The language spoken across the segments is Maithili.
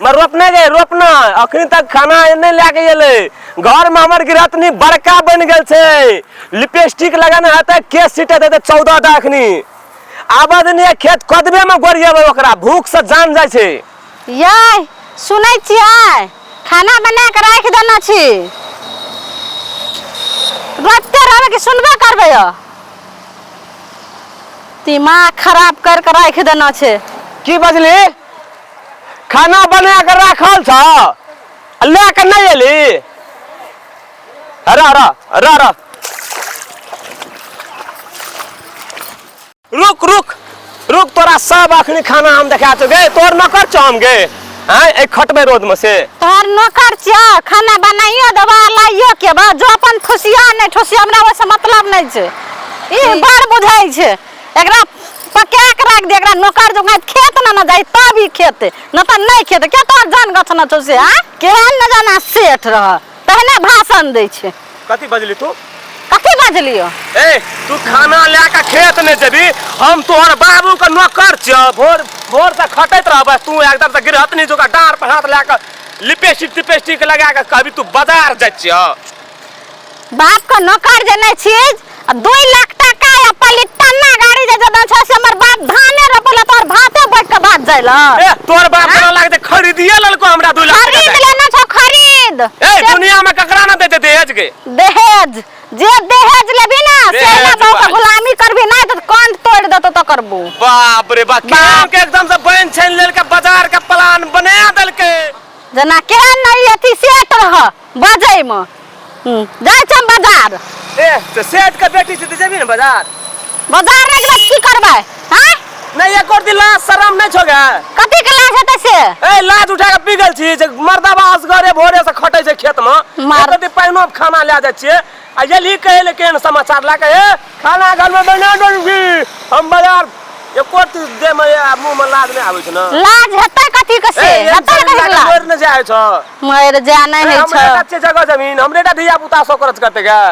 मैं रोपने गए रोपना अखनी तक खाना नहि लए के एलै। घर में हमर गृहस्थनी बड़का बनि गेल छै, लिपस्टिक लगाने हेतै, केस सीटैत हेतै 14 टा। अखनी आबद नहि, खेत कदबे में गोरियेबै, ओकरा भूख से जान जाइ छै। यै सुनै छियै, खाना बना के राखि देने छी, रोपिते रहबै कि सुनबे करबै? यौ दिमाग खराब कर के राखि देने छै। की बजली? खाना बना के राखल छ, लए के नहि एली? अरे अरे अरे अरे, रुक रुक रुक, तोरा सब अखनी खाना हम देखा छौ गे। तोर नौकर छौ हम गे? आँय, एहि खटबै रोद में से? तोहर नौकर छियो, खाना बनाइयो देबा, लाइयो के बा, जो अपन ठुसिया नहि ठुसिया, हमरा ओहिसँ मतलब नहि छै। ई बड़ बुझै छै, एकरा पका के राख दे। एकरा नौकर जो खेत न न जाई तब ई खेते, न त नहीं खेते। के तोहर जान गछ न छौ से? आ केहन न जाना सेठ रह तहने भाषण दै छै। कथी बजली तू? कथी बजलियो? ए, तू खाना लए के खेत नहि जेबी, हम तोहर बाबू के नौकर छियौ। भोर भोर से खटैत रहबै, तू एकदम से गृहस्थनी जोका डाँर पर हाथ लए के लिपस्टिक तिपस्टिक लगा के कहबी तू बाजार जाइ छियौ। बाप के नौकर जे नहीं छी आ 2 लाख टाका या पलिटन्ना गाड़ी जे जदन छै से हमर बाप धाने रोपल, तोहर भाते बैठ के भात जाइल। ए, तोहर बाप तोरा लागते खरीदिए लेलको हमरा 2 लाख खरीद टका? लेना छौ, खरीद। ए, दुनिया में ककरा ना देते दहेज के? दहेज जे दहेज लेबी ना से दहेज ना बहू के भाई। गुलामी करबी ना तो कान तोड़ देतो तो करबू। बाप रे बाप, बाप। के एकदम से बहन छीन लेलके, बाजार के प्लान बना देलके। जेना केहन नहीं अथी सेट रह बजै मे। जाइ छी हम बाजार। ए, तो सेठ के बेटी से तो जेबी ना बाजार? बाजार नहि जेबै तऽ की करबै? हाँ? नहीं, एक और दिन लाज शरम नहीं छोगे? कथी के लाज हेतै से? ए, लाज उठा के पी गेल छी जे मर्दाबा असगरे भोरे से खटै छै खेत में, मार- एक दिन पानिओ खाना लए जाइ छियै आ एलही कहै ले केहन समाचार लए के, ए खाना घर में बना देलही, हम बाजार। एको चीज देह में आ मुंह में लाज नहीं आबै छै ने? लाज हेतै कथी के से? ए, एहन हेतै शरीर कथी के लए के लाज? मरि नहि जाइ छौ। मरि जा नहि ए, होइ हमरे छौ। टा छै जगह जमीन, हमरे टा धिया पुता सब करत करते गे।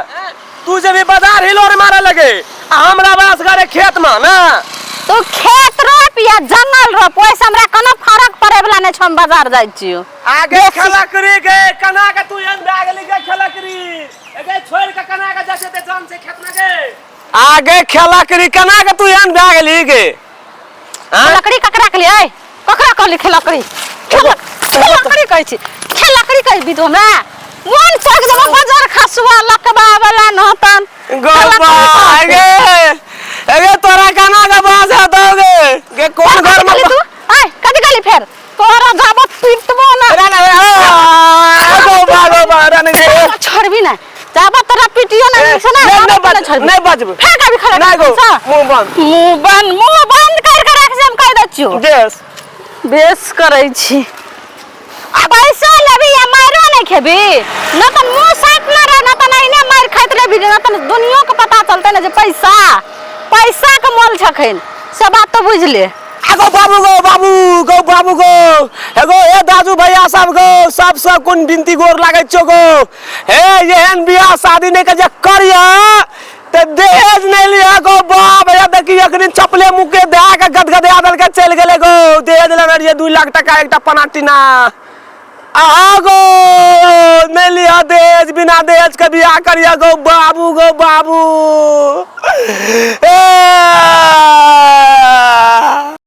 तू जेबी बाजार हिलोर मारे लगे आ हमरा बास घरे खेत में ना। तू खेत रोप या जंगल रोप, ओहिसँ हमरा कोनो फरक पड़ै वला नहि छौ। हम बाजार जाइ छियौ। आगे खेलकरी गे, कना के तू एहन भए गेली गे खेलकरी? एगे, छोड़ के कना के जाइ छै ते जान छै खेत में गे? आगे खेलकरी, कना के तू एहन भए गेली गे? आँय? लकड़ी ककरा के लिए? ककरा कहली खेलकड़ी? खेलकड़ी कहै छी, खेलकड़ी कहै तू हमरा? मन चौक देबो बजर खसुआ लकबा वाला नहतन। गप्पा गे, एगे तोरा कना के बास हेतौ गे? गे, कोन घर में तू आय? कथी कहली? फेर तोरा जाबत पीटबो ना। अरे ना, गो बा गो बा, अरे ना गे। छोड़बी ना जाबत तोरा पिटियो ना। ए, से ना नहीं, जाबत नहीं तोरा छोड़बी। नहीं बजबै। फेर कभी खड़ा नहीं गो, मुंह बंद। मुंह बंद, मुंह बंद कर के राख से हम कह दै छियो। बेस। बेस करै छी। आ पैसा लेबी या मारो नहीं खेबी न त मुंह साफ न रह, न त नहीं मार खाइत रहबी, न त दुनियो के पता चलते न जे पैसा पैसा के मोल छखन, से बात तो बुझ ले। आगो बाबू गो, बाबू गो, बाबू गो, एगो ए दाजू भैया सब गो, सब सब कोन बिनती गोर लागै छो गो। हे, एहन बियाह शादी नहीं के जे करिया ते दहेज नहीं लिया गो। बाप भैया, देखी अखनी चपले मुँह के दए के गदगदा देलके, चलि गेलै गो। दहेज लेने रहियै 2 लाख टका एकटा पनाटीना। आहा गो, नहीं लिया दहेज, बिना दहेज के बियाह करिया गो बाबू गो बाबू। ए।